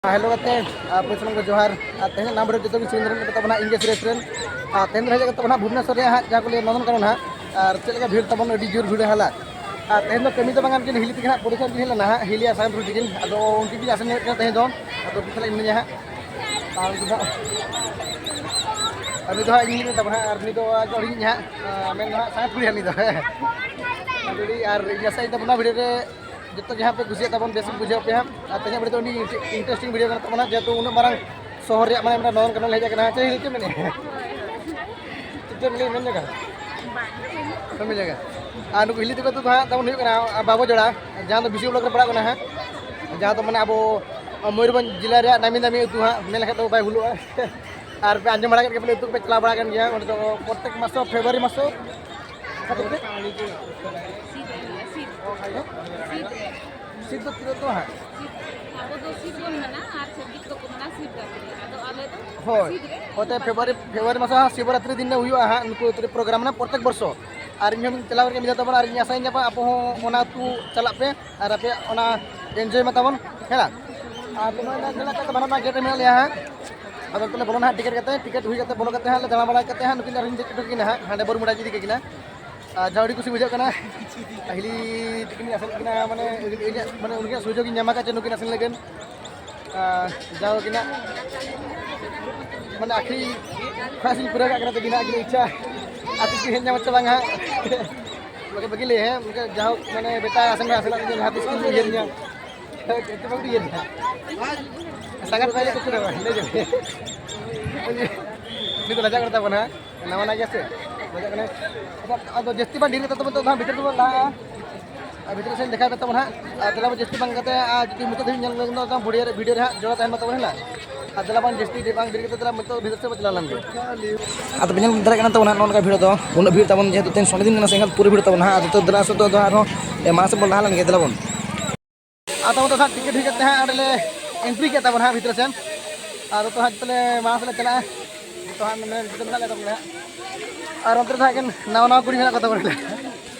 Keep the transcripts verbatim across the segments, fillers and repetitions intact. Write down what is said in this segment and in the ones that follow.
Hello ᱜᱟᱛᱮ, ᱟᱯᱮ ᱥᱟᱱᱟᱢ ᱠᱚ ᱡᱚᱦᱟᱨ᱾ ᱟᱨ ᱛᱮᱦᱮᱧ ᱱᱟᱢ ᱨᱮ ᱡᱚᱛᱚ ᱜᱮ ᱥᱤᱧ ᱨᱮᱱ ᱠᱟᱛᱷᱟ ᱵᱚᱱᱟ ᱤᱝᱜᱮᱥ ᱨᱮᱥ ᱨᱮᱱ᱾ ᱟᱨ ᱛᱮᱦᱮᱧ ᱫᱚ ᱦᱮᱡ ᱠᱟᱛᱮ ᱵᱚᱱᱟ ᱵᱷᱩᱵᱽᱱᱮᱥᱚᱨ ᱨᱮᱭᱟᱜ ᱦᱟᱸᱜ ᱡᱟᱦᱟᱸ ᱠᱚ ᱞᱟᱹᱭᱟ ᱱᱚᱱᱫᱚᱱ ᱠᱟᱱᱚᱱ ᱦᱟᱸᱜ᱾ ᱟᱨ ᱪᱮᱫ ᱞᱮᱠᱟ ᱵᱷᱤᱲ ᱛᱟᱵᱚᱱ ᱟᱹᱰᱤ ᱡᱳᱨ ᱵᱷᱤᱲ ᱦᱟᱞᱟ᱾ ᱟᱨ ᱛᱮᱦᱮᱧ ᱫᱚ ᱠᱟᱹᱢᱤ ᱫᱚ ᱵᱟᱝ ᱠᱟᱱ ᱠᱤᱱ ᱦᱤᱞᱤ ᱛᱤᱠᱤᱱ ᱦᱟᱸᱜ ᱯᱚᱨᱤᱠᱠᱷᱟ ᱠᱤᱱ ᱦᱮᱡ ᱞᱮᱱᱟ ᱦᱟᱸᱜ ᱦᱤᱞᱤ ᱟᱨ ᱥᱟᱭᱮᱱᱥ ᱨᱩᱴᱤ ᱠᱤᱱ᱾ ᱟᱫᱚ ᱩᱱᱠᱤᱱ ᱠᱤᱱ ᱟᱥᱮᱱ ᱧᱚᱜ ᱠᱤᱱᱟ ᱛᱮᱦᱮᱧ ᱫᱚ᱾ ᱟᱫᱚ ᱩᱱᱠᱤᱱ ᱥᱟᱞᱟᱜ ᱤᱧ ᱢᱮᱱᱟᱭᱟ ᱦᱟᱸᱜ᱾ ᱟᱨ ᱩᱱᱤ ᱫᱚ ᱦᱟᱸᱜ ᱟᱨ ᱩᱱᱤ ᱫᱚ ᱦᱟᱸᱜ ᱤᱧ ᱦᱤᱞᱤ ᱛᱟᱵᱚᱱᱟ ᱦᱟᱸᱜ ᱟᱨ ᱩᱱᱤ ᱫᱚ ᱟᱡ ᱦᱚᱲᱤᱧ ᱦᱟᱸᱜ ᱢᱮᱱ ᱫᱚ ᱦᱟᱸᱜ ᱥᱟᱭᱮᱱᱥ ᱨᱩᱴᱤ ᱦᱟᱸᱜ ᱩᱱᱤ ᱫᱚ᱾ ᱟᱨ ᱟᱨ ᱤᱧ ᱟᱥᱟᱭ ᱛᱟᱵᱚᱱᱟ ᱵᱷᱤᱰᱤᱭᱳ ᱨᱮ ᱡᱚᱛᱚ ᱜᱮ ᱦᱟᱸᱜ ᱯᱮ ᱠᱩᱥᱤᱭᱟᱜ ᱛᱟᱵᱚᱱ, ᱵᱮᱥ ᱜᱮ ᱵᱩᱡᱷᱟᱹᱣ ᱯᱮ ᱦᱟᱸᱜ᱾ ᱟᱨ ᱛᱮᱦᱮᱧ ᱵᱷᱤᱰᱤᱭᱳ ᱫᱚ ᱟᱹᱰᱤ ᱤᱱᱴᱟᱨᱮᱥᱴᱤᱝ ᱵᱷᱤᱰᱤᱭᱳ ᱠᱟᱱᱟ ᱛᱟᱵᱚᱱᱟ, ᱡᱮᱦᱮᱛᱩ ᱩᱱᱟᱹᱜ ᱢᱟᱨᱟᱝ ᱥᱚᱦᱚᱨ ᱨᱮᱭᱟᱜ ᱢᱟᱱᱮ ᱱᱚᱱᱫᱚᱱ ᱠᱟᱱᱚᱱ ᱞᱮ ᱦᱮᱡ ᱟᱠᱟᱱᱟ᱾ ᱪᱮᱫ ᱪᱮᱫ ᱢᱮᱱᱮᱫ ᱪᱮᱫ ᱪᱮᱫ ᱞᱟᱹᱭ ᱢᱮᱱ ᱞᱮᱠᱟ ᱵᱟᱝ ᱢᱮᱱ ᱞᱮᱠᱟ᱾ ᱟᱨ ᱱᱩᱠᱩ ᱦᱤᱞᱤ ᱛᱟᱠᱚ ᱫᱚ ᱦᱟᱸᱜ ᱛᱟᱵᱚᱱ ᱦᱩᱭᱩᱜ ᱠᱟᱱᱟ ᱵᱟᱵᱚ ᱡᱚᱲᱟ, ᱡᱟᱦᱟᱸ ᱫᱚ ᱵᱤᱥᱩ ᱵᱞᱚᱠ ᱨᱮ ᱯᱟᱲᱟᱜ ᱠᱟᱱᱟ ᱦᱟᱸᱜ, ᱡᱟᱦᱟᱸ ᱫᱚ ᱢᱟᱱᱮ ᱟᱵᱚ ᱢᱚᱭᱩᱨᱵᱷᱚᱸᱡᱽ ᱡᱮᱞᱟ ᱨᱮᱭᱟᱜ ᱱᱟᱢᱤ ᱫᱟᱢᱤ ᱟᱹᱛᱩ ᱦᱟᱸᱜ ᱢᱮᱱ ᱞᱮᱠᱷᱟᱱ ᱫᱚ ᱵᱟᱭ ᱵᱷᱩᱞᱩᱜᱼᱟ᱾ ᱟᱨ ᱯᱮ ᱟᱸᱡᱚᱢ ᱵᱟᱲᱟ ᱠᱮᱫ ᱜᱮᱭᱟ ᱯᱟᱞᱮ, ᱟᱹᱛᱩ ᱯᱮ ᱪᱟᱞᱟᱣ ᱵᱟᱲᱟ ᱠᱟᱱ ᱜᱮᱭᱟ᱾ ᱚᱸᱰᱮ ᱫᱚ ᱯᱨᱚᱛᱮᱠ ᱢᱟᱥ ᱯᱷᱮᱵᱽᱨᱩᱣᱟᱨᱤ ᱢᱟᱥ ᱥᱤᱫ ᱨᱮ ᱦᱩᱭᱩᱜᱼᱟ, ᱥᱤᱫ᱾ ᱥᱤᱫ ᱫᱚ ᱛᱤᱱᱟᱹᱜ ᱫᱚ ᱦᱟᱸᱜ? ᱥᱤᱫ, ᱟᱵᱚ ᱫᱚ ᱥᱤᱫ ᱵᱚᱱ ᱢᱮᱱᱟ ᱟᱨ ᱪᱷᱟᱹᱛᱤᱠ ᱫᱚᱠᱚ ᱢᱮᱱᱟ ᱥᱤᱵᱨᱟᱛᱨᱤ᱾ ᱟᱫᱚ ᱟᱞᱮ ᱫᱚ ᱦᱳᱭ᱾ ᱥᱤᱫ ᱨᱮ ᱦᱚᱛᱮ ᱯᱷᱮᱵᱽᱨᱩᱣᱟᱨᱤ, ᱯᱷᱮᱵᱽᱨᱩᱣᱟᱨᱤ ᱢᱟᱥ ᱦᱟᱸᱜ ᱥᱤᱵᱚᱨᱟᱛᱨᱤ ᱫᱤᱱ ᱨᱮ ᱦᱩᱭᱩᱜᱼᱟ ᱦᱟᱸᱜ ᱱᱩᱠᱩ ᱟᱹᱛᱩ ᱨᱮ ᱯᱨᱳᱜᱨᱟᱢ ᱨᱮᱱᱟᱜ ᱯᱨᱚᱛᱮᱠ ᱵᱚᱨᱥᱚ᱾ ᱟᱨ ᱤᱧ ᱦᱚᱸ ᱪᱟᱞᱟᱣ ᱠᱟᱛᱮ ᱢᱤᱫ ᱫᱷᱟᱣ ᱛᱟᱵᱚᱱ ᱟᱨ ᱤᱧ ᱟᱥᱟᱭᱟᱹᱧ ᱡᱮ ᱟᱯᱮ ᱦᱚᱸ ᱚᱱᱟ ᱟᱹᱛᱩ ᱪᱟᱞᱟᱜ ᱯᱮ ᱟᱨ ᱟᱯᱮ ᱚᱱᱟ ᱮᱱᱡᱚᱭ ᱢᱟ ᱛᱟᱵᱚᱱ, ᱦᱮᱸ᱾ ᱟᱨ ᱛᱚᱵᱮ ᱚᱱᱟ ᱧᱮᱞ ᱠᱟᱛᱮ ᱵᱟᱱᱟᱨ ᱢᱟ ᱜᱮᱴ ᱨᱮ ᱢᱮᱱᱟᱜ ᱞᱮᱭᱟ ᱦᱟᱸᱜ᱾ ᱟᱫᱚ ᱛᱟᱦᱞᱮ ᱵᱚᱞᱚᱱᱟ ᱦᱟᱸᱜ ᱴᱤᱠᱤᱴ ᱠᱟᱛᱮ, ᱴᱤᱠᱤᱴ ᱦᱩᱭ ᱠᱟᱛᱮ ᱵᱚᱞᱚ ᱠᱟᱛᱮ ᱦᱟᱸᱜ ᱞᱮ ᱫᱟᱬᱟ ᱵᱟᱲᱟ ᱠᱟᱛᱮ ᱦᱟᱸᱜ ᱱᱩᱠᱤᱱ ᱟᱨᱦᱚᱧ ᱫᱮᱡ ᱦᱚᱴᱚ ᱠᱟᱹᱠᱤᱱᱟ ᱦᱟᱸᱜ ᱦᱟᱸᱰᱮ ᱵᱟᱹᱨᱩᱢᱩᱰᱟ ᱤᱫᱤ ᱠᱟᱹᱠᱤᱱᱟ᱾ ᱟᱨ ᱡᱟᱦᱟᱸ ᱟᱹᱰᱤ ᱠᱩᱥᱤ ᱵᱩᱡᱷᱟᱹᱜ ᱠᱟᱱᱟ᱾ ᱦᱤᱞᱤ ᱛᱟᱹᱠᱤᱱ ᱟᱥᱮᱱ ᱠᱤᱱᱟ, ᱢᱟᱱᱮ ᱤᱧᱟᱹᱜ, ᱢᱟᱱᱮ ᱩᱱᱠᱤᱱᱟᱜ ᱥᱩᱡᱳᱜᱽ ᱤᱧ ᱧᱟᱢ ᱟᱠᱟᱫ ᱡᱮ ᱱᱩᱠᱤᱱ ᱟᱥᱮᱱ ᱞᱟᱹᱜᱤᱫ᱾ ᱟᱨ ᱡᱟᱣ ᱜᱮ ᱱᱟᱜ, ᱢᱟᱱᱮ ᱟᱹᱠᱷᱨᱤᱧ ᱠᱷᱚᱣᱟᱦᱤᱥ ᱤᱧ ᱯᱩᱨᱟᱹᱣ ᱠᱟᱜ ᱠᱟᱱᱟ ᱛᱟᱹᱠᱤᱱ ᱟᱹᱠᱤᱱ ᱤᱪᱪᱷᱟ᱾ ᱟᱨ ᱛᱤᱥ ᱠᱤᱱ ᱦᱮᱡ ᱧᱟᱢᱟ ᱪᱚ ᱵᱟᱝ ᱦᱟᱸᱜ᱾ ᱵᱟᱠᱤ ᱵᱟᱹᱠᱤ ᱞᱟᱹᱭ ᱦᱮᱸ, ᱢᱮᱱᱠᱷᱟᱱ ᱡᱟᱦᱳᱠ, ᱢᱟᱱᱮ ᱵᱮᱴᱟ ᱟᱥᱮᱱ ᱠᱷᱟᱱ ᱟᱥᱮᱱᱟᱜ ᱞᱤᱧᱟ, ᱡᱟᱦᱟᱸ ᱛᱤᱥ ᱠᱤᱱ ᱩᱭᱦᱟᱹᱨ ᱧᱟ᱾ ᱦᱮᱸ, ᱪᱮᱫ ᱵᱟᱝ ᱩᱭᱦᱟᱹᱨ ᱧᱟ᱾ ᱥᱟᱸᱜᱟᱛ ᱵᱟᱭ ᱞᱟᱹᱭ ᱠᱟᱛᱮ ᱫᱚ ᱵᱟᱝ, ᱞᱟᱹᱭ ᱡᱚᱝ᱾ ᱩᱱᱤ ᱫᱚ ᱞᱟᱡᱟᱜ ᱠᱟᱱ ᱛᱟᱵᱚᱱᱟ᱾ ᱱᱟᱣᱟ ᱱᱟᱜ ᱜᱮᱭᱟ ᱥᱮ? ᱵᱩᱡᱷᱟᱹᱜ ᱠᱟᱱᱟ᱾ ᱟᱫᱚ, ᱟᱫᱚ ᱡᱟᱹᱥᱛᱤ ᱵᱟᱝ ᱰᱷᱮᱨ ᱠᱟᱛᱮ ᱵᱚᱱ ᱫᱚ ᱦᱟᱸᱜ ᱵᱷᱤᱛᱤᱨ ᱛᱮᱵᱚᱱ ᱞᱟᱦᱟᱜᱼᱟ᱾ ᱟᱨ ᱵᱷᱤᱛᱤᱨ ᱥᱮᱫ ᱫᱮᱠᱷᱟᱣ ᱠᱟᱛᱮ ᱵᱚᱱ ᱦᱟᱸᱜ, ᱟᱨ ᱛᱟᱦᱚᱞᱮ ᱟᱵᱚ ᱡᱟᱹᱥᱛᱤ ᱵᱟᱝ ᱠᱟᱛᱮ, ᱟᱨ ᱡᱩᱫᱤ ᱢᱩᱪᱟᱹᱫ ᱫᱷᱟᱹᱵᱤᱡ ᱧᱮᱞ ᱞᱮᱠᱷᱟᱱ ᱫᱚ ᱵᱷᱤᱰᱤᱭᱳ ᱨᱮ, ᱵᱷᱤᱰᱤᱭᱳ ᱨᱮ ᱦᱟᱸᱜ ᱡᱚᱲᱟᱣ ᱛᱟᱦᱮᱱ ᱢᱟ ᱛᱟᱵᱚᱱ ᱦᱮᱸ᱾ ᱟᱨ ᱫᱮᱞᱟ ᱵᱚᱱ ᱡᱟᱹᱥᱛᱤ ᱵᱟᱝ ᱰᱷᱮᱨ ᱠᱟᱛᱮ ᱫᱮᱞᱟ ᱱᱤᱛᱚᱜ ᱵᱷᱤᱛᱤᱨ ᱥᱮᱫ ᱵᱚᱱ ᱪᱟᱞᱟᱣ ᱞᱮᱱ ᱜᱮ᱾ ᱟᱫᱚ ᱯᱮ ᱧᱮᱞ ᱫᱟᱲᱮᱭᱟᱜ ᱠᱟᱱᱟ ᱛᱟᱵᱚᱱ ᱦᱟᱸᱜ ᱱᱚᱜᱼᱚ ᱱᱚᱝᱠᱟ ᱵᱷᱤᱲ ᱫᱚ, ᱩᱱᱟᱹᱜ ᱵᱷᱤᱲ ᱛᱟᱵᱚᱱ ᱡᱮᱦᱮᱛᱩ ᱛᱮᱦᱮᱧ ᱥᱚᱱᱰᱮ ᱫᱤᱱ ᱠᱟᱱᱟ ᱥᱮ ᱮᱱᱠᱷᱟᱱ ᱯᱩᱨᱟᱹ ᱵᱷᱤᱲ ᱛᱟᱵᱚᱱ ᱦᱟᱸᱜ᱾ ᱟᱫᱚ ᱫᱮᱞᱟ ᱥᱮᱫ ᱫᱚ ᱟᱨᱦᱚᱸ, ᱮ, ᱢᱟᱲᱟᱝ ᱥᱮᱫ ᱵᱚᱱ ᱞᱟᱦᱟ ᱞᱮᱱ ᱜᱮ, ᱫᱮᱞᱟ ᱵᱚᱱ᱾ ᱟᱫᱚ ᱚᱱᱛᱮ ᱫᱚ ᱦᱟᱸᱜ ᱴᱤᱠᱤᱴ ᱦᱩᱭ ᱠᱟᱛᱮ ᱦᱟᱸᱜ ᱚᱸᱰᱮ ᱞᱮ ᱮᱱᱴᱨᱤ ᱠᱮᱫ ᱛᱟᱵᱚᱱᱟ ᱦᱟᱸᱜ ᱵᱷᱤᱛᱨᱤ ᱥᱮᱱ᱾ ᱟᱫᱚ ᱛᱚ ᱦᱟᱸᱜ ᱡᱚᱛᱚ ᱞᱮ ᱢᱟᱲᱟᱝ ᱥᱮᱫ ᱞᱮ ᱪᱟᱞᱟᱜᱼᱟ᱾ ᱡᱚᱛᱚ ᱦᱟᱸᱜ ᱢᱮᱱ ᱢᱮᱱᱟᱜ ᱞᱮᱭᱟ ᱛᱟᱵᱚᱱᱟ ᱦᱟᱸᱜ᱾ ᱟᱨ ᱚᱱᱛᱮ ᱨᱮ ᱫᱚ ᱦᱟᱸᱜ ᱮᱠᱮᱱ ᱱᱟᱣᱟ ᱱᱟᱣᱟ ᱠᱩᱲᱤ ᱢᱮᱱᱟᱜ ᱠᱚ ᱛᱟᱵᱚᱱᱟ᱾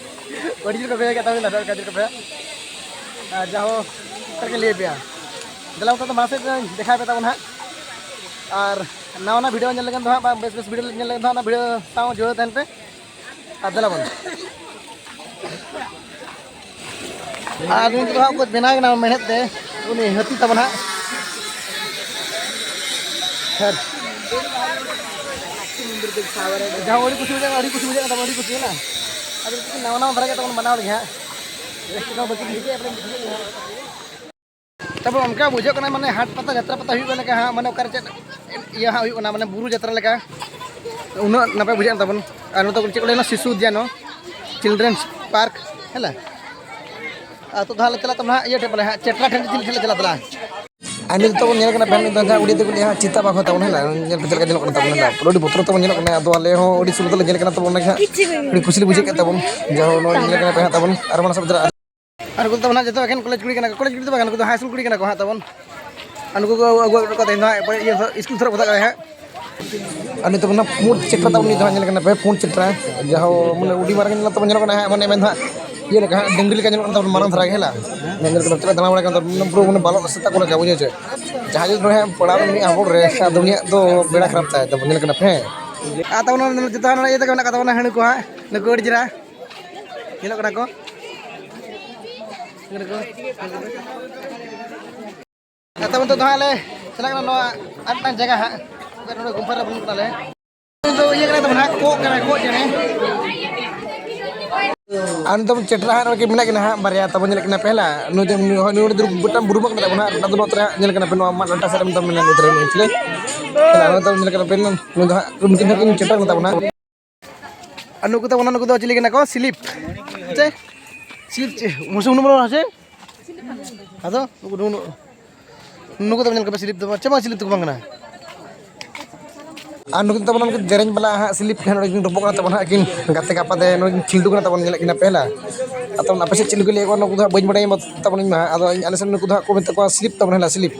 ᱟᱹᱰᱤ ᱡᱳᱨ ᱠᱚ ᱵᱮᱭ ᱠᱟᱜ ᱛᱟᱵᱚᱱᱟ, ᱟᱹᱰᱤ ᱡᱳᱨ ᱠᱚ ᱵᱮᱭᱟ᱾ ᱟᱨ ᱡᱟᱦᱳ, ᱚᱠᱟ ᱨᱮᱠᱤᱱ ᱞᱟᱹᱭ ᱟᱯᱮᱭᱟ? ᱫᱮᱞᱟ ᱱᱤᱛᱚᱜ ᱫᱚ ᱢᱟᱲᱟᱝ ᱥᱮᱫ ᱫᱮᱠᱷᱟᱣ ᱯᱮ ᱛᱟᱵᱚᱱ ᱦᱟᱸᱜ᱾ ᱟᱨ ᱱᱟᱣᱟ ᱱᱟᱣᱟ ᱵᱷᱤᱰᱤᱭᱳ ᱧᱮᱞ ᱞᱟᱹᱜᱤᱫ ᱫᱚ ᱦᱟᱸᱜ, ᱵᱟᱝ ᱵᱮᱥ ᱵᱮᱥ ᱵᱷᱤᱰᱤᱭᱳ ᱧᱮᱞ ᱞᱟᱹᱜᱤᱫ ᱫᱚ ᱦᱟᱸᱜ, ᱚᱱᱟ ᱵᱷᱤᱰᱤᱭᱳ ᱥᱟᱶ ᱡᱩᱲᱟᱹᱣ ᱛᱟᱦᱮᱱ ᱯᱮ᱾ ᱟᱨ ᱫᱮᱞᱟ ᱵᱚᱱ᱾ ᱟᱨ ᱱᱩᱭ ᱫᱚ ᱦᱟᱸᱜ ᱠᱚ ᱵᱮᱱᱟᱣ ᱠᱟᱱᱟ ᱢᱮᱬᱦᱮᱫ ᱛᱮ, ᱩᱱᱤ ᱦᱟᱹᱛᱤ ᱛᱟᱵᱚᱱ ᱦᱟᱸᱜ᱾ ᱦᱮᱸ᱾ ᱡᱟᱦᱟᱸ ᱟᱹᱰᱤ ᱠᱩᱥᱤ ᱵᱩᱡᱷᱟᱹᱜ ᱠᱟᱱᱟ, ᱟᱹᱰᱤ ᱠᱩᱥᱤ ᱵᱩᱡᱷᱟᱹᱜ ᱠᱟᱱ ᱛᱟᱵᱚᱱᱟ, ᱟᱹᱰᱤ ᱠᱩᱥᱤ ᱦᱮᱸ᱾ ᱟᱫᱚ ᱱᱟᱣᱟ ᱱᱟᱣᱟ ᱫᱷᱟᱨᱟ ᱜᱮ ᱛᱟᱵᱚᱱ ᱵᱮᱱᱟᱣ ᱞᱮᱜᱮ ᱦᱟᱸᱜ᱾ ᱡᱟᱹᱥᱛᱤ ᱫᱚ ᱵᱟᱹᱠᱤ ᱵᱩᱡᱷᱟᱹᱜᱼᱟ᱾ ᱛᱟᱯᱚᱨ ᱚᱱᱠᱟ ᱵᱩᱡᱷᱟᱹᱜ ᱠᱟᱱᱟ, ᱢᱟᱱᱮ ᱦᱟᱴ ᱯᱟᱛᱟ, ᱡᱟᱛᱨᱟ ᱯᱟᱛᱟ ᱦᱩᱭᱩᱜ ᱠᱟᱱ ᱞᱮᱠᱟ ᱦᱟᱸᱜ, ᱢᱟᱱᱮ ᱚᱠᱟᱨᱮ ᱪᱮᱫ ᱤᱭᱟᱹ ᱦᱟᱸᱜ ᱦᱩᱭᱩᱜ ᱠᱟᱱᱟ, ᱢᱟᱱᱮ ᱵᱩᱨᱩ ᱡᱟᱛᱨᱟ ᱞᱮᱠᱟ᱾ ᱩᱱᱟᱹᱜ ᱱᱟᱯᱟᱭ ᱵᱩᱡᱷᱟᱹᱜ ᱠᱟᱱ ᱛᱟᱵᱚᱱ᱾ ᱟᱨ ᱱᱚᱛᱮ ᱪᱮᱫ ᱠᱚ ᱞᱟᱹᱭᱟ, ᱥᱤᱥᱩ ᱩᱫᱽᱫᱟᱱ, ᱪᱤᱞᱰᱨᱮᱱᱥ ᱯᱟᱨᱠ, ᱦᱮᱸ ᱞᱮ᱾ ᱟᱨ ᱱᱤᱛᱚᱜ ᱫᱚ ᱦᱟᱸᱜ ᱞᱮ ᱪᱟᱞᱟᱜ ᱛᱟᱵᱚᱱᱟ ᱦᱟᱸᱜ ᱤᱭᱟᱹ ᱴᱷᱮᱱ ᱯᱟᱞᱮ ᱦᱟᱸᱜ, ᱪᱮᱴᱨᱟ ᱴᱷᱮᱱ ᱪᱤᱞᱤ ᱴᱷᱮᱱ ᱞᱮ ᱪᱟᱞᱟᱜ ᱛᱟᱵᱚᱱᱟ᱾ ᱟᱨ ᱱᱤᱛᱚᱜ ᱛᱟᱵᱚᱱ ᱧᱮᱞ ᱠᱟᱱᱟ ᱯᱮ, ᱢᱤᱫ ᱫᱚ ᱡᱟᱦᱟᱸ ᱩᱲᱤᱭᱟ ᱛᱮᱠᱚ ᱞᱟᱹᱭᱟ ᱦᱟᱸᱜ, ᱪᱤᱛᱟ ᱵᱟᱜᱷ ᱛᱟᱵᱚᱱ, ᱦᱮᱸ ᱞᱮ᱾ ᱧᱮᱞ ᱯᱮ ᱪᱮᱫ ᱞᱮᱠᱟ ᱧᱮᱞᱚᱜ ᱠᱟᱱᱟ ᱛᱟᱵᱚᱱ, ᱦᱮᱸ ᱞᱮ᱾ ᱯᱩᱨᱟᱹ ᱟᱹᱰᱤ ᱵᱚᱛᱚᱨ ᱛᱟᱵᱚᱱ ᱧᱮᱞᱚᱜ ᱠᱟᱱᱟ᱾ ᱟᱫᱚ ᱟᱞᱮ ᱦᱚᱸ ᱟᱹᱰᱤ ᱥᱩᱨ ᱛᱮᱞᱮ ᱧᱮᱞ ᱠᱟᱱᱟ ᱛᱟᱵᱚᱱ, ᱚᱱᱟ ᱜᱮ ᱦᱟᱸᱜ ᱟᱹᱰᱤ ᱠᱩᱥᱤ ᱞᱮ ᱵᱩᱡᱷᱟᱹᱣ ᱠᱮᱫ ᱛᱟᱵᱚᱱ᱾ ᱡᱟᱦᱟᱸ ᱱᱚᱣᱟ ᱧᱮᱞ ᱠᱟᱱᱟ ᱯᱮ ᱦᱟᱸᱜ ᱛᱟᱵᱚᱱ, ᱟᱨ ᱢᱟᱲᱟᱝ ᱥᱮᱫ ᱫᱚ ᱟᱨ ᱟᱨ ᱩᱱᱠᱩ ᱫᱚ ᱛᱟᱵᱚᱱ ᱦᱟᱸᱜ ᱡᱚᱛᱚ ᱮᱠᱷᱮᱱ ᱠᱚᱞᱮᱡᱽ ᱠᱩᱲᱤ ᱠᱟᱱᱟ ᱠᱚ, ᱠᱚᱞᱮᱡᱽ ᱠᱩᱲᱤ ᱫᱚ ᱵᱟᱝ ᱠᱟᱱᱟ, ᱩᱱᱠᱩ ᱫᱚ ᱦᱟᱭ ᱥᱠᱩᱞ ᱠᱩᱲᱤ ᱠᱟᱱᱟ ᱠᱚ ᱦᱟᱸᱜ ᱛᱟᱵᱚᱱ᱾ ᱟᱨ ᱱᱩᱠᱩ ᱠᱚ ᱟᱹᱜᱩ ᱟᱹᱜᱩ ᱠᱟᱛᱮ ᱱᱚᱣᱟ ᱤᱭᱟᱹ ᱥᱠᱩᱞ ᱥᱩᱨ ᱨᱮ ᱵᱚᱫᱟ ᱠᱟᱫᱟ ᱦᱟᱸᱜ᱾ ᱟᱨ ᱱᱤᱛᱚᱜ ᱚᱱᱟ ᱯᱩᱸᱰ ᱪᱮᱴᱨᱟ ᱛᱟᱵᱚᱱ, ᱱᱤᱛ ᱫᱚ ᱦᱟᱸᱜ ᱧᱮᱞ ᱠᱟᱱᱟ ᱯᱮ, ᱯᱩᱸᱰ ᱪᱮᱴᱨᱟ, ᱡᱟᱦᱟᱸ ᱢᱟᱱᱮ ᱟᱹᱰᱤ ᱢᱟᱨᱟᱝ ᱧᱮᱞᱚᱜ ᱛᱟᱵᱚᱱ ᱧᱮᱞᱚᱜ ᱠᱟᱱᱟ ᱦᱟᱸᱜ, ᱢᱟᱱᱮ ᱢᱮᱱ ᱫᱚ ᱦᱟᱸᱜ ᱤᱭᱟᱹ ᱞᱮᱠᱟ ᱦᱟᱸᱜ, ᱰᱟᱹᱝᱨᱤ ᱞᱮᱠᱟ ᱧᱮᱞᱚᱜ ᱠᱟᱱ ᱛᱟᱵᱚᱱ, ᱢᱟᱨᱟᱝ ᱫᱷᱟᱨᱟ ᱜᱮ ᱦᱮᱸ ᱞᱟ᱾ ᱢᱮᱱ ᱫᱚ ᱪᱮᱫ ᱞᱮᱠᱟ ᱫᱟᱬᱟ ᱵᱟᱲᱟᱭ ᱠᱟᱱ ᱛᱟᱵᱚᱱ, ᱯᱩᱨᱟᱹ ᱢᱟᱱᱮ ᱵᱟᱞᱚᱜ ᱥᱮᱛᱟ ᱠᱚ ᱞᱮᱠᱟ, ᱵᱩᱡᱷᱟᱹᱣ ᱪᱮ? ᱡᱟᱦᱟᱸᱭ ᱡᱩᱫᱤ ᱱᱚᱰᱮ ᱦᱟᱸᱜ ᱯᱟᱲᱟᱣ ᱞᱮᱱ ᱢᱤᱫ ᱦᱟᱢᱵᱚᱲ ᱨᱮ, ᱟᱫᱚ ᱩᱱᱤᱭᱟᱜ ᱫᱚ ᱵᱮᱲᱟ ᱠᱷᱟᱨᱟᱯ ᱛᱟᱭ ᱛᱟᱵᱚᱱ, ᱧᱮᱞ ᱠᱟᱱᱟ ᱯᱮ ᱦᱮᱸ᱾ ᱟᱨ ᱛᱟᱵᱚᱱ ᱡᱚᱛᱚ ᱦᱟᱸᱜ ᱱᱚᱰᱮ ᱤᱭᱟᱹ ᱛᱟᱠᱚ ᱢᱮᱱᱟᱜ ᱠᱟᱜ ᱛᱟᱵᱚᱱᱟ, ᱦᱟᱺᱰᱤ ᱠᱚ ᱦᱟᱸᱜ, ᱱᱩᱠᱩ ᱟᱹᱰᱤ ᱪᱮᱦᱨᱟ ᱧᱮᱞᱚᱜ ᱠᱟᱱᱟ ᱠᱚ᱾ ᱟᱨ ᱛᱟᱵᱚᱱ ᱱᱤᱛᱚᱜ ᱫᱚ ᱦᱟᱸᱜ ᱞᱮ ᱪᱟᱞᱟᱜ ᱠᱟᱱᱟ ᱱᱚᱣᱟ ᱟᱨ ᱢᱤᱫᱴᱟᱝ ᱡᱟᱭᱜᱟ ᱦᱟᱸᱜ, ᱱᱚᱰᱮ ᱜᱩᱢᱯᱷᱟ ᱨᱮ ᱵᱚᱞᱚᱱ ᱠᱟᱱᱟᱞᱮ᱾ ᱱᱤᱛᱚᱜ ᱤᱭᱟᱹ ᱠᱟᱱᱟ ᱛᱟᱵᱚᱱ ᱦᱟᱸᱜ, ᱠᱚᱸᱜ ᱠᱟᱱᱟ, ᱠᱚᱸᱜ ᱪᱮᱬᱮ᱾ ᱟᱨ ᱱᱤᱛᱚᱜ ᱪᱮᱴᱨᱟ ᱦᱟᱸᱜ ᱨᱮᱜᱮ ᱢᱮᱱᱟᱜ ᱠᱤᱱᱟ ᱦᱟᱸᱜ ᱵᱟᱨᱭᱟ ᱛᱟᱵᱚᱱ, ᱧᱮᱞ ᱠᱟᱱᱟ ᱯᱮ ᱦᱮᱸ ᱞᱟ᱾ ᱱᱩᱭ ᱫᱚ, ᱱᱩᱭ ᱦᱚᱸ, ᱱᱩᱭ ᱫᱚ ᱢᱤᱫᱴᱟᱝ ᱵᱩᱨᱩ ᱵᱟᱝ ᱠᱟᱱᱟ ᱛᱟᱵᱚᱱ ᱦᱟᱸᱜ, ᱚᱱᱟ ᱫᱚ ᱱᱚᱛᱮ ᱨᱮ ᱦᱟᱸᱜ ᱧᱮᱞ ᱠᱟᱱᱟ ᱯᱮ, ᱱᱚᱣᱟ ᱢᱟᱫ ᱰᱟᱱᱴᱟ ᱥᱮᱫ ᱨᱮ ᱢᱮᱱᱟᱜ ᱢᱮᱱᱟᱜ ᱱᱩᱭ ᱫᱚ ᱦᱟᱸᱜ ᱧᱮᱞ ᱠᱟᱱᱟ ᱯᱮ, ᱱᱩᱭ ᱫᱚ ᱦᱟᱸᱜ ᱱᱩᱠᱤᱱ ᱫᱚ ᱦᱟᱸᱜ ᱠᱤᱱ ᱪᱮᱴᱨᱟ ᱠᱟᱱᱟ ᱛᱟᱵᱚᱱ ᱦᱟᱸᱜ᱾ ᱟᱨ ᱱᱩᱠᱩ ᱛᱟᱵᱚᱱ, ᱱᱩᱠᱩ ᱫᱚ ᱪᱤᱞᱤ ᱠᱟᱱᱟ ᱠᱚ? ᱥᱤᱞᱤᱯ᱾ ᱪᱮ? ᱥᱤᱞᱤᱯ ᱪᱮ? ᱢᱩᱥᱩ ᱦᱩᱱᱩ ᱢᱚᱱᱮ ᱦᱚᱸ ᱪᱮ? ᱟᱫᱚ ᱱᱩᱠᱩ, ᱱᱩᱠᱩ, ᱱᱩᱠᱩ ᱫᱚ ᱧᱮᱞ ᱠᱚᱯᱮ, ᱥᱤᱞᱤᱯ ᱫᱚ ᱵᱟᱝ, ᱪᱮ ᱵᱟᱝ ᱥᱤᱞᱤᱯ ᱫᱚ ᱵᱟᱝ ᱠᱟᱱᱟ᱾ ᱟᱨ ᱱᱩᱠᱤᱱ ᱛᱟᱵᱚᱱ, ᱱᱩᱠᱤᱱ ᱡᱮᱨᱮᱧ ᱵᱟᱞᱟ ᱦᱟᱸᱜ ᱥᱤᱞᱤᱯ ᱠᱷᱟᱱ ᱱᱚᱰᱮ ᱠᱤᱱ ᱨᱚᱯᱚᱜ ᱠᱟᱱᱟ ᱛᱟᱵᱚᱱ ᱦᱟᱸᱜ, ᱟᱹᱠᱤᱱ ᱜᱟᱛᱮ ᱜᱟᱯᱟ ᱛᱮ ᱱᱚᱰᱮ ᱠᱤᱱ ᱠᱷᱤᱞᱰᱩ ᱠᱟᱱᱟ ᱛᱟᱵᱚᱱ, ᱧᱮᱞᱮᱫ ᱠᱤᱱᱟ ᱯᱮ ᱦᱮᱸ ᱞᱟ᱾ ᱟᱫᱚ ᱟᱯᱮ ᱥᱮᱫ ᱪᱮᱫ ᱠᱚ ᱞᱟᱹᱭ ᱠᱚᱣᱟ ᱱᱩᱠᱩ ᱫᱚ ᱦᱟᱸᱜ ᱵᱟᱹᱧ ᱵᱟᱲᱟᱭᱟ ᱛᱟᱵᱚᱱ ᱤᱧ ᱢᱟ ᱦᱟᱸᱜ᱾ ᱟᱫᱚ ᱤᱧ, ᱟᱞᱮ ᱥᱮᱫ ᱱᱩᱠᱩ ᱫᱚ ᱦᱟᱸᱜ ᱠᱚ ᱢᱮᱛᱟ ᱠᱚᱣᱟ ᱥᱤᱞᱤᱯ ᱛᱟᱵᱚᱱ ᱦᱮᱸ ᱞᱟ, ᱥᱤᱞᱤᱯ᱾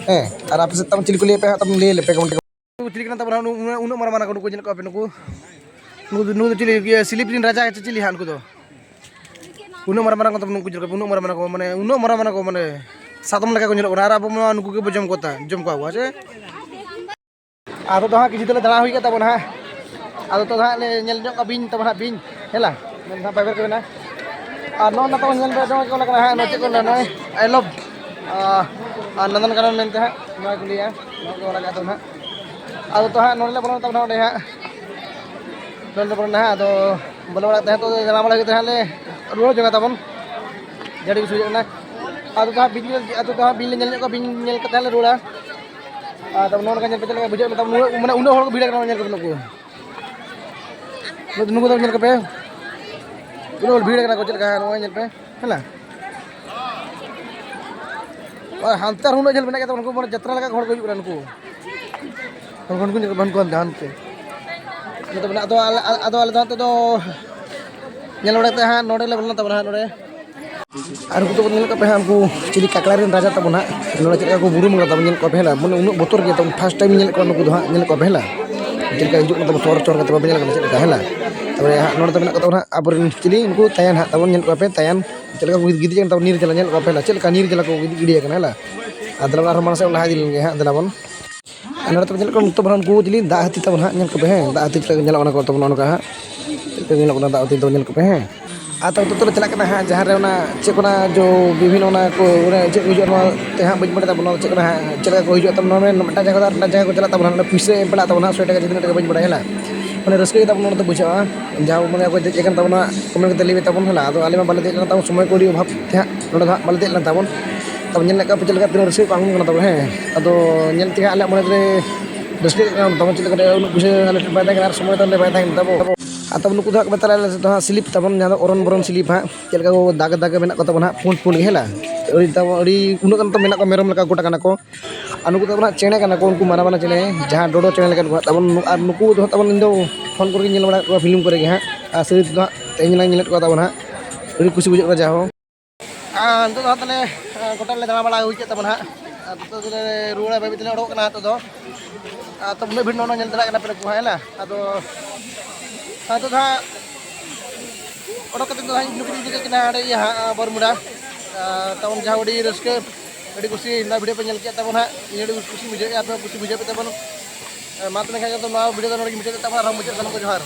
ᱦᱮᱸ, ᱟᱨ ᱟᱯᱮ ᱥᱮᱫ ᱛᱟᱵᱚᱱ ᱪᱮᱫ ᱠᱚ ᱞᱟᱹᱭᱟ ᱯᱮ ᱦᱟᱸᱜ ᱛᱟᱵᱚᱱ ᱞᱟᱹᱭ ᱞᱮᱯᱮ ᱠᱚᱢᱮᱱᱴ ᱨᱮ᱾ ᱪᱤᱞᱤ ᱠᱟᱱᱟ ᱛᱟᱵᱚᱱ ᱦᱟᱸᱜ, ᱩᱱᱟᱹᱜ, ᱩᱱᱟᱹᱜ ᱢᱟᱨᱟᱝ ᱢᱟᱨᱟᱝ ᱠᱚ ᱱᱩᱠᱩ ᱧᱮᱞ ᱠᱚᱣᱟ ᱯᱮ ᱱᱩᱠᱩ᱾ ᱱᱩᱠᱩ ᱫᱚ, ᱱᱩᱠᱩ ᱫᱚ ᱪᱤᱞᱤ? ᱤᱭᱟᱹ, ᱥᱤᱞᱤᱯ ᱨᱮᱱ ᱨᱟᱡᱟ ᱜᱮ ᱪᱤᱞᱤ ᱦᱟᱸᱜ ᱱᱩᱠᱩ ᱫᱚ? ᱩᱱᱟᱹᱜ ᱢᱟᱨᱟᱝ ᱢᱟᱨᱟᱝ ᱠᱚ ᱛᱟᱵᱚᱱ ᱱᱩᱠᱩ ᱪᱮᱫ ᱞᱮᱠᱟ? ᱩᱱᱟᱹᱜ ᱢᱟᱨᱟᱝ ᱢᱟᱨᱟᱝ ᱠᱚ, ᱢᱟᱱᱮ, ᱩᱱᱟᱹᱜ ᱢᱟᱨᱟᱝ ᱢᱟᱨᱟᱝ ᱠᱚ, ᱢᱟᱱᱮ, ᱥᱟᱫᱚᱢ ᱞᱮᱠᱟ ᱠᱚ ᱧᱮᱞᱚᱜ ᱠᱟᱱᱟ, ᱟᱨ ᱟᱵᱚ ᱢᱟ ᱱᱩᱠᱩ ᱜᱮᱵᱚ ᱡᱚᱢ ᱠᱚᱣᱟ, ᱡᱚᱢ ᱠᱚᱣᱟ ᱵᱚ, ᱦᱮᱸ ᱥᱮ? ᱟᱫᱚ ᱫᱚ ᱦᱟᱸᱜ ᱠᱤᱪᱷᱩ ᱫᱚᱞᱮ ᱫᱟᱬᱟ ᱦᱩᱭ ᱠᱟᱜ ᱛᱟᱵᱚᱱᱟ ᱦᱟᱸᱜ᱾ ᱟᱫᱚ ᱛᱚ ᱦᱟᱸᱜ ᱞᱮ ᱧᱮᱞ ᱧᱚᱜ ᱠᱟᱜ ᱵᱤᱧ ᱛᱟᱵᱚᱱ ᱦᱟᱸᱜ, ᱵᱤᱧ, ᱦᱮᱞᱟ, ᱢᱮᱱ ᱫᱚ ᱦᱟᱸᱜ ᱵᱟᱭ ᱵᱮᱨ ᱠᱚ ᱢᱮᱱᱟ᱾ ᱟᱨ ᱱᱚᱜᱼᱚ ᱱᱟ ᱛᱟᱵᱚᱱ ᱧᱮᱞ ᱯᱮ, ᱱᱚᱣᱟ ᱪᱮᱫ ᱠᱚ ᱞᱟᱹᱭᱟ, ᱱᱚᱜᱼᱚᱭ ᱪᱮᱫ ᱠᱚ ᱞᱟᱹᱭᱟ, ᱱᱚᱜᱼᱚᱭ I love, ᱟᱨ ᱱᱚᱱᱫᱚᱱ ᱠᱟᱱᱚᱱ ᱢᱮᱱᱛᱮ ᱦᱟᱸᱜ ᱱᱚᱣᱟ ᱠᱚ ᱞᱟᱹᱭᱟ, ᱱᱚᱣᱟ ᱠᱚ ᱚᱞ ᱠᱟᱜ ᱛᱟᱵᱚᱱ ᱦᱟᱸᱜ᱾ ᱟᱫᱚ ᱛᱚ ᱦᱟᱸᱜ ᱱᱚᱰᱮ ᱞᱮ ᱵᱚᱞᱚᱱ ᱛᱟᱵᱚᱱᱟ, ᱚᱸᱰᱮ ᱦᱟᱸᱜ ᱱᱚᱰᱮ ᱵᱚᱞᱚᱱᱟ ᱦᱟᱸᱜ᱾ ᱟᱫᱚ ᱵᱚᱞᱚ ᱵᱟᱲᱟ ᱠᱟᱛᱮ ᱦᱟᱸᱜ ᱛᱚ ᱫᱟᱬᱟ ᱵᱟᱲᱟ ᱠᱟᱛᱮ ᱦᱟᱸᱜ ᱞᱮ ᱨᱩᱣᱟᱹᱲ ᱡᱚᱝᱟ ᱛᱟᱵᱚᱱ, ᱡᱟᱹᱰᱤ ᱠᱚ ᱥᱩᱡᱷᱟᱹᱜ ᱠᱟᱱᱟ᱾ ᱟᱫᱚ ᱛᱚ ᱦᱟᱸᱜ ᱵᱤᱧ ᱞᱮ, ᱟᱫᱚ ᱛᱚ ᱦᱟᱸᱜ ᱵᱤᱧ ᱞᱮ ᱧᱮᱞ ᱧᱚᱜ ᱠᱚᱣᱟ, ᱵᱤᱧ ᱧᱮᱞ ᱠᱟᱛᱮ ᱦᱟᱸᱜ ᱞᱮ ᱨᱩᱣᱟᱹᱲᱟ᱾ ᱟᱨ ᱛᱟᱨᱯᱚᱨ ᱱᱚᱜᱼᱚ ᱱᱚᱝᱠᱟ ᱧᱮᱞ ᱯᱮ ᱪᱮᱫ ᱞᱮᱠᱟ ᱵᱩᱡᱷᱟᱹᱜ ᱠᱟᱱᱟ, ᱛᱟᱨᱯᱚᱨ ᱩᱱᱟᱹᱜ, ᱢᱟᱱᱮ ᱩᱱᱟᱹᱜ ᱦᱚᱲ ᱠᱚ ᱵᱷᱤᱲ ᱟᱠᱟᱱᱟ ᱧᱮᱞ ᱠᱚᱯᱮ ᱱᱩᱠᱩ᱾ ᱱᱩᱠᱩ, ᱱᱩᱠᱩ ᱫᱚ ᱧᱮᱞ ᱠᱚᱯᱮ, ᱩᱱᱟᱹᱜ ᱦᱚᱲ ᱵᱷᱤᱲ ᱟᱠᱟᱱᱟ ᱠᱚ ᱪᱮᱫ ᱞᱮᱠᱟ, ᱱᱚᱜᱼᱚᱭ ᱧᱮᱞ ᱯᱮ, ᱦᱮᱸ ᱱᱟ? ᱟᱨ ᱦᱟᱱᱛᱮ ᱟᱨᱦᱚᱸ ᱩᱱᱟᱹᱜ ᱡᱷᱟᱹᱞ ᱢᱮᱱᱟᱜ ᱜᱮᱭᱟ ᱛᱟᱵᱚᱱ, ᱩᱱᱠᱩ ᱢᱟᱱᱮ ᱡᱟᱛᱨᱟ ᱞᱮᱠᱟ ᱦᱚᱲ ᱠᱚ ᱦᱤᱡᱩᱜ ᱠᱟᱱᱟ ᱱᱩᱠᱩ᱾ ᱦᱚᱲ ᱠᱚ ᱧᱮᱞ ᱠᱚ ᱦᱟᱱᱛᱮ, ᱦᱟᱱᱛᱮ᱾ ᱟᱫᱚ ᱟᱞᱮ, ᱟᱫᱚ ᱟᱞᱮ ᱫᱚ ᱦᱟᱸᱜ ᱱᱤᱛᱚᱜ ᱫᱚ ᱧᱮᱞ ᱵᱟᱲᱟ ᱠᱟᱛᱮ ᱦᱟᱸᱜ ᱱᱚᱰᱮ ᱞᱮ ᱵᱚᱞᱚᱱ ᱛᱟᱵᱚᱱᱟ ᱦᱟᱸᱜ ᱱᱚᱰᱮ᱾ ᱟᱨ ᱩᱱᱠᱩ ᱫᱚᱠᱚ ᱧᱮᱞ ᱠᱟᱜ ᱯᱮ ᱦᱟᱸᱜ, ᱩᱱᱠᱩ ᱪᱤᱞᱤ ᱠᱟᱠᱲᱟ ᱨᱮᱱ ᱨᱟᱡᱟ ᱛᱟᱵᱚᱱ ᱦᱟᱸᱜ, ᱱᱚᱰᱮ ᱪᱮᱫ ᱞᱮᱠᱟ ᱠᱚ ᱵᱩᱨᱩᱢ ᱠᱟᱫᱟ ᱛᱟᱵᱚᱱ, ᱧᱮᱞ ᱠᱚᱣᱟ ᱯᱮ ᱦᱮᱸ ᱞᱟ? ᱢᱟᱱᱮ ᱩᱱᱟᱹᱜ ᱵᱚᱛᱚᱨ ᱜᱮ ᱛᱟᱵᱚᱱ, first time ᱧᱮᱞᱮᱫ ᱠᱚᱣᱟ ᱱᱩᱠᱩ ᱫᱚ ᱦᱟᱸᱜ, ᱧᱮᱞ ᱠᱚᱣᱟ ᱯᱮ ᱦᱮᱸ ᱞᱟ? ᱪᱮᱫ ᱞᱮᱠᱟ ᱦᱤᱡᱩᱜ ᱠᱟᱱᱟ ᱛᱟᱵᱚᱱ, ᱪᱚᱨ ᱪᱚᱨ ᱠᱟᱛᱮ ᱵᱟᱵᱮᱱ ᱧᱮᱞ ᱠᱟᱱᱟ ᱪᱮᱫ ᱞᱮᱠᱟ ᱦᱮᱸ ᱞᱟ? ᱛᱟᱨᱯᱚᱨᱮ ᱦᱟᱸᱜ ᱱᱚᱰᱮ ᱫᱚ ᱢᱮᱱᱟᱜ ᱠᱚ ᱛᱟᱵᱚᱱᱟ ᱦᱟᱸᱜ ᱟᱵᱚᱨᱮᱱ ᱪᱤᱞᱤ ᱩᱱᱠᱩ ᱛᱟᱭᱟᱱ ᱦᱟᱸᱜ ᱛᱟᱵᱚᱱ, ᱧᱮᱞ ᱠᱚᱣᱟ ᱯᱮ ᱛᱟᱭᱟᱱ ᱪᱮᱫ ᱞᱮᱠᱟ ᱠᱚ ᱜᱤᱛᱤᱡ ᱠᱟᱱᱟ ᱛᱟᱵᱚᱱ ᱱᱤᱨ ᱡᱟᱞᱟ, ᱧᱮᱞ ᱠᱚᱣᱟ ᱯᱮ ᱦᱮᱸ ᱞᱟ? ᱪᱮᱫ ᱞᱮᱠᱟ ᱱᱤᱨ ᱡᱟᱞᱟ ᱠᱚ ᱜᱤᱛᱤᱡ ᱜᱤᱰᱤ ᱟᱠᱟᱱᱟ ᱦᱮᱸ ᱞᱟ? ᱟᱨ ᱫᱮᱞᱟ ᱵᱚᱱ ᱟᱨᱦᱚᱸ ᱢᱟᱲᱟᱝ ᱥᱮᱫ ᱞᱟᱦᱟ ᱤᱫᱤ ᱞᱮᱱ ᱜᱮ ᱦᱟᱸᱜ, ᱫᱮᱞᱟ ᱵᱚᱱ᱾ ᱟᱨ ᱱᱚᱰᱮ ᱛᱟᱵᱚᱱ ᱧᱮᱞᱮᱫ ᱠᱚᱣᱟ ᱱᱤᱛᱚᱜ ᱵᱚᱱ ᱩᱱᱠᱩ ᱪᱤᱞᱤ ᱫᱟᱜ ᱦᱟᱹᱛᱤ ᱛᱟᱵᱚᱱ ᱦᱟᱸᱜ, ᱧᱮᱞ ᱠᱚᱯᱮ ᱦᱮᱸ, ᱫᱟᱜ ᱦᱟᱹᱛᱤ ᱪᱮᱫ ᱞᱮᱠᱟ ᱧᱮᱞᱚᱜ ᱠᱟᱱᱟ ᱠᱚ ᱛᱟᱵᱚᱱ ᱱᱚᱜᱼᱚ ᱱᱚᱝᱠᱟ ᱦᱟᱸᱜ, ᱪᱮᱫ ᱞᱮᱠᱟ ᱧᱮᱞᱚᱜ ᱠᱟᱱᱟ ᱫᱟᱜ ᱦᱟᱹᱛᱤ ᱫᱚ ᱧᱮᱞ ᱠᱚᱯᱮ ᱦᱮᱸ᱾ ᱟᱨ ᱛᱟᱵᱚᱱ ᱱᱤᱛᱚᱜ ᱫᱚᱞᱮ ᱪᱟᱞᱟᱜ ᱠᱟᱱᱟ ᱦᱟᱸᱜ ᱡᱟᱦᱟᱸ ᱨᱮ ᱚᱱᱟ ᱪᱮᱫ ᱠᱚ ᱚᱱᱟ ᱡᱚ ᱵᱤᱵᱷᱤᱱᱱᱚ ᱚᱱᱟ ᱠᱚ ᱚᱱᱟ ᱪᱮᱫ ᱠᱚ ᱦᱤᱡᱩᱜᱼᱟ ᱱᱚᱣᱟ ᱛᱮ ᱦᱟᱸᱜ ᱵᱟᱹᱧ ᱵᱟᱲᱟᱭ ᱛᱟᱵᱚᱱᱟ ᱪᱮᱫ ᱠᱟᱱᱟ ᱦᱟᱸᱜ, ᱪᱮᱫ ᱞᱮᱠᱟ ᱠᱚ ᱦᱤᱡᱩᱜᱼᱟ ᱛᱟᱵᱚᱱ ᱱᱚᱣᱟ ᱢᱤᱫᱴᱟᱝ ᱡᱟᱭᱜᱟ ᱠᱷᱚᱱ ᱟᱨ ᱢᱤᱫᱴᱟᱝ ᱡᱟᱭᱜᱟ ᱠᱚ ᱪᱟᱞᱟᱜ ᱛᱟᱵᱚᱱᱟ ᱦᱟᱸᱜ, ᱚᱸᱰᱮ ᱯᱩᱭᱥᱟᱹ ᱮᱢ ᱯᱟᱲᱟᱜ ᱛᱟᱵᱚᱱᱟ ᱦᱟᱸᱜ, ᱥᱚᱭ ᱴᱟᱠᱟ ᱪᱮᱛᱟᱱ ᱴᱟᱠᱟ ᱵᱟᱹᱧ ᱵᱟᱲᱟᱭᱟ ᱦᱮᱸ ᱞᱟ᱾ ᱢᱟᱱᱮ ᱨᱟᱹᱥᱠᱟᱹ ᱜᱮ ᱛᱟᱵᱚᱱ ᱱᱚᱰᱮ ᱫᱚ ᱵᱩᱡᱷᱟᱹᱜᱼᱟ, ᱡᱟᱦᱟᱸ ᱢᱟᱱᱮ ᱚᱠᱚᱭ ᱫᱮᱡ ᱟᱠᱟᱱ ᱛᱟᱵᱚᱱᱟ comment ᱠᱟᱛᱮ ᱞᱟᱹᱭ ᱢᱮ ᱛᱟᱵᱚᱱ ᱦᱮᱸ ᱞᱟ᱾ ᱟᱫᱚ ᱟᱞᱮ ᱢᱟ ᱵᱟᱞᱮ ᱫᱮᱡ ᱞᱮᱱᱟ ᱛᱟᱵᱚᱱ, ᱥᱚᱢᱚᱭ ᱠᱚ ᱟᱹᱰᱤ ᱚᱵᱷᱟᱵ ᱛᱮ ᱦᱟᱸᱜ ᱱᱚᱰᱮ ᱫᱚ ᱦᱟᱸᱜ ᱵᱟᱞᱮ ᱫᱮᱡ ᱞᱮᱱ ᱛᱟᱵᱚᱱ᱾ ᱛᱟᱵᱚᱱ ᱧᱮᱞ ᱞᱮᱫ ᱠᱚᱣᱟ ᱯᱮ ᱪᱮᱫ ᱞᱮᱠᱟ ᱛᱤᱱᱟᱹᱜ ᱨᱟᱹᱥᱠᱟᱹ ᱠᱚ ᱟᱬᱜᱚᱱ ᱠᱟᱱᱟ ᱛᱟᱵᱚᱱ ᱦᱮᱸ᱾ ᱟᱫᱚ ᱧᱮᱞ ᱛᱮᱜᱮ ᱟᱞᱮᱭᱟᱜ ᱢᱚᱱᱮ ᱨᱮ ᱨᱟᱹᱥᱠᱟᱹ ᱟᱹᱭᱠᱟᱹᱜ ᱠᱟᱱᱟ ᱛᱟᱵᱚᱱ, ᱪᱮᱫ ᱞᱮᱠᱟ ᱨᱮ ᱩᱱᱟᱹᱜ ᱯᱩᱭᱥᱟᱹ ᱟᱞᱮ ᱴᱷᱮᱱ ᱵᱟᱭ ᱛᱟᱦᱮᱸ ᱠᱟᱱᱟ ᱟᱨ ᱥᱚᱢᱚᱭ ᱛᱟᱞᱮ ᱵᱟᱭ ᱛᱟᱦᱮᱸ ᱠᱟᱱ ᱛᱟᱵᱚᱱ᱾ ᱟᱨ ᱛᱟᱵᱚᱱ ᱱᱩᱠᱩ ᱫᱚ ᱦᱟᱸᱜ ᱠᱚ ᱢᱮᱛᱟ ᱞᱮᱭᱟ ᱟᱞᱮ ᱥᱮᱫ ᱫᱚ ᱦᱟᱸᱜ slip ᱛᱟᱵᱚᱱ, ᱡᱟᱦᱟᱸ ᱫᱚ ᱚᱨᱚᱱ ᱵᱚᱨᱚᱱ slip ᱦᱟᱸᱜ, ᱪᱮᱫ ᱞᱮᱠᱟ ᱠᱚ ᱫᱟᱜᱽ ᱫᱟᱜᱽ ᱢᱮᱱᱟᱜ ᱠᱚ ᱛᱟᱵᱚᱱᱟ ᱦᱟᱸᱜ ᱯᱩᱸᱰ ᱯᱩᱸᱰ ᱜᱮ ᱦᱮᱸ ᱞᱟ᱾ ᱟᱹᱰᱤ ᱛᱟᱵᱚᱱ ᱟᱹᱰᱤ ᱩᱱᱟᱹᱜ ᱜᱟᱱ ᱛᱚ ᱢᱮᱱᱟᱜ ᱠᱚᱣᱟ, ᱢᱮᱨᱚᱢ ᱞᱮᱠᱟ ᱜᱚᱴᱟ ᱠᱟᱱᱟ ᱠᱚ᱾ ᱟᱨ ᱱᱩᱠᱩ ᱫᱚ ᱦᱟᱸᱜ ᱪᱮᱬᱮ ᱠᱟᱱᱟ ᱠᱚ, ᱩᱱᱠᱩ ᱢᱟᱨᱟᱝ ᱢᱟᱨᱟᱝ ᱪᱮᱬᱮ, ᱡᱟᱦᱟᱸ ᱰᱚᱰᱚ ᱪᱮᱬᱮ ᱞᱮᱠᱟᱱ ᱠᱚ ᱦᱟᱸᱜ ᱛᱟᱵᱚᱱ᱾ ᱟᱨ ᱱᱩᱠᱩ ᱫᱚ ᱦᱟᱸᱜ ᱛᱟᱵᱚᱱ ᱤᱧ ᱫᱚ ᱯᱷᱳᱱ ᱠᱚᱨᱮ ᱜᱮᱧ ᱧᱮᱞ ᱵᱟᱲᱟ ᱠᱟᱜ ᱠᱚᱣᱟ, ᱯᱷᱤᱞᱢ ᱠᱚᱨᱮ ᱜᱮ ᱦᱟᱸᱜ᱾ ᱟᱨ ᱥᱟᱹᱨᱤ ᱛᱮᱫᱚ ᱦᱟᱸᱜ ᱛᱮᱦᱮᱧ ᱞᱟᱝ ᱧᱮᱞᱮᱫ ᱠᱚᱣᱟ ᱛᱟᱵᱚᱱ ᱦᱟᱸᱜ, ᱟᱹᱰᱤ ᱠᱩᱥᱤ ᱵᱩᱡᱷᱟᱹᱜ ᱠᱟᱱᱟ ᱡᱟᱦᱳ᱾ ᱟᱨ ᱱᱤᱛᱚᱜ ᱫᱚ ᱦᱟᱸᱜ ᱛᱟᱦᱞᱮ, ᱟᱸ, ᱜᱚᱴᱟ ᱞᱮ ᱫᱟᱬᱟ ᱵᱟᱲᱟ ᱦᱩᱭ ᱠᱮᱫ ᱛᱟᱵᱚᱱᱟ ᱦᱟᱸᱜ᱾ ᱟᱨ ᱱᱤᱛᱚᱜ ᱫᱚᱞᱮ ᱨᱩᱣᱟᱹᱲᱟ, ᱵᱟᱹᱭ ᱵᱟᱹᱭ ᱛᱮᱞᱮ ᱚᱰᱚᱠᱚᱜ ᱠᱟᱱᱟ ᱱᱤᱛᱚᱜ ᱫᱚ᱾ ᱟᱨ ᱛᱚ ᱩᱱᱟᱹᱜ ᱵᱷᱤᱲ ᱱᱚᱜᱼᱚᱭ ᱧᱮᱞ ᱫᱟᱲᱮᱭᱟᱜ ᱠᱟᱱᱟ ᱯᱮ ᱱᱩᱠᱩ ᱦᱟᱸᱜ, ᱦᱮᱸ ᱞᱟ? ᱟᱫᱚ, ᱟᱨ ᱱᱤᱛᱚᱜ ᱫᱚ ᱦᱟᱸᱜ ᱚᱰᱚᱠ ᱠᱟᱛᱮ ᱫᱚ ᱦᱟᱸᱜ ᱱᱩᱠᱩ ᱤᱫᱤ ᱠᱮᱫ ᱠᱤᱱᱟ ᱦᱟᱸᱰᱮ ᱤᱭᱟᱹ ᱦᱟᱸᱜ, ᱵᱚᱨᱢᱩᱰᱟ᱾ ᱟᱨ ᱛᱟᱵᱚᱱ ᱡᱟᱦᱟᱸ ᱟᱹᱰᱤ ᱨᱟᱹᱥᱠᱟᱹ ᱟᱹᱰᱤ ᱠᱩᱥᱤ ᱱᱚᱣᱟ video ᱯᱮ ᱧᱮᱞ ᱠᱮᱫ ᱛᱟᱵᱚᱱᱟ ᱦᱟᱸᱜ᱾ ᱤᱧ ᱟᱹᱰᱤ ᱠᱩᱥᱤᱧ ᱵᱩᱡᱷᱟᱹᱣᱮᱫᱼᱟ, ᱟᱯᱮ ᱦᱚᱸ ᱠᱩᱥᱤ ᱵᱩᱡᱷᱟᱹᱣ ᱯᱮ ᱛᱟᱵᱚᱱ᱾ ᱢᱟ ᱛᱚᱵᱮ ᱠᱷᱟᱱ ᱫᱚ ᱱᱚᱣᱟ video ᱫᱚ ᱱᱚᱰᱮ ᱜᱮ ᱢᱩᱪᱟᱹᱫ ᱛᱟᱵᱚᱱᱟ᱾ ᱟᱨᱦᱚᱸ ᱢᱩᱪᱟᱹᱫ ᱥᱟᱱᱟᱢ ᱠᱚ ᱡᱚᱦᱟᱨ᱾